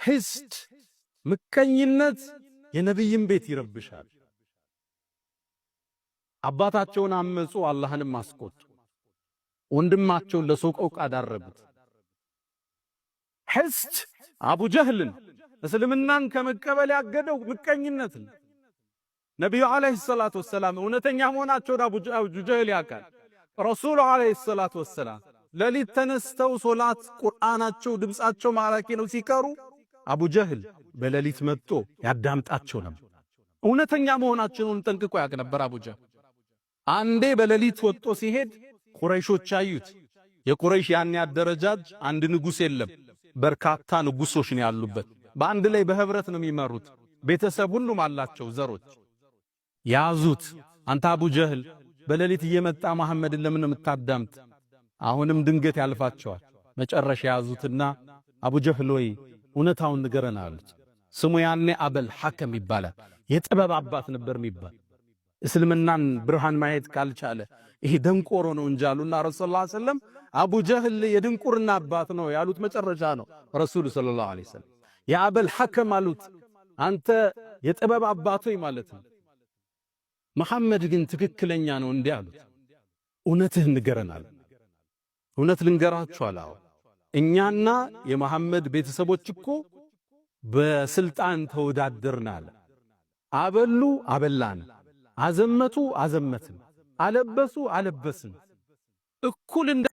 حسد ምቀኝነት የነቢይን ቤት ይረብሻል። አባታቸውን አመፁ፣ አላህንም አስቆጡ። ወንድማቸውን ለሰቆቃ ዳረጉት። حسد አቡ ጀህልን እስልምናን ከመቀበል ያገደው ምቀኝነትን። ነቢዩ عليه الصلاة والسلام እውነተኛ መሆናቸውን አቡ ጀህል ያውቃል። ረሱሉ عليه الصلاة والسلام ሌሊት ተነስተው ሶላት ቁርአናቸው ድምፃቸው ማራኪ ነው ሲቀሩ አቡ ጀህል በሌሊት መጥቶ ያዳምጣቸው ነበር። እውነተኛ መሆናቸውን ጠንቅቆ ያውቅ ነበር አቡ ጀህል። አንዴ በሌሊት ወጥቶ ሲሄድ ቁረይሾች አዩት። የቁረይሽ ያኔ አደረጃጅ አንድ ንጉስ የለም፣ በርካታ ንጉሶች ነው ያሉበት። በአንድ ላይ በህብረት ነው የሚመሩት። ቤተሰብ ሁሉም አላቸው ዘሮች። ያዙት። አንተ አቡ ጀህል በሌሊት እየመጣ መሐመድን ለምን የምታዳምጥ? አሁንም ድንገት ያልፋቸዋል። መጨረሻ ያዙትና አቡ ጀህል ወይ እውነታውን ንገረን አሉት። ስሙ ያኔ አበል ሐከም ይባላል። የጥበብ አባት ነበር የሚባል። እስልምናን ብርሃን ማየት ካልቻለ ይሄ ደንቆሮ ነው እንጂ አሉና ረሱል صلى الله عليه وسلم አቡ ጀህል የድንቁርና አባት ነው ያሉት መጨረሻ ነው። ረሱሉ صلى الله عليه وسلم የአበል ሐከም አሉት። አንተ የጥበብ አባቶይ ማለት ነው። መሐመድ ግን ትክክለኛ ነው እንዲህ አሉት። እውነትህን ንገረን አለ። እውነት ልንገራችሁ አለ። እኛና የመሐመድ ቤተሰቦች እኮ በስልጣን ተወዳደርን አለ። አበሉ አበላን፣ አዘመቱ አዘመትን፣ አለበሱ አለበስን እኩል እንደ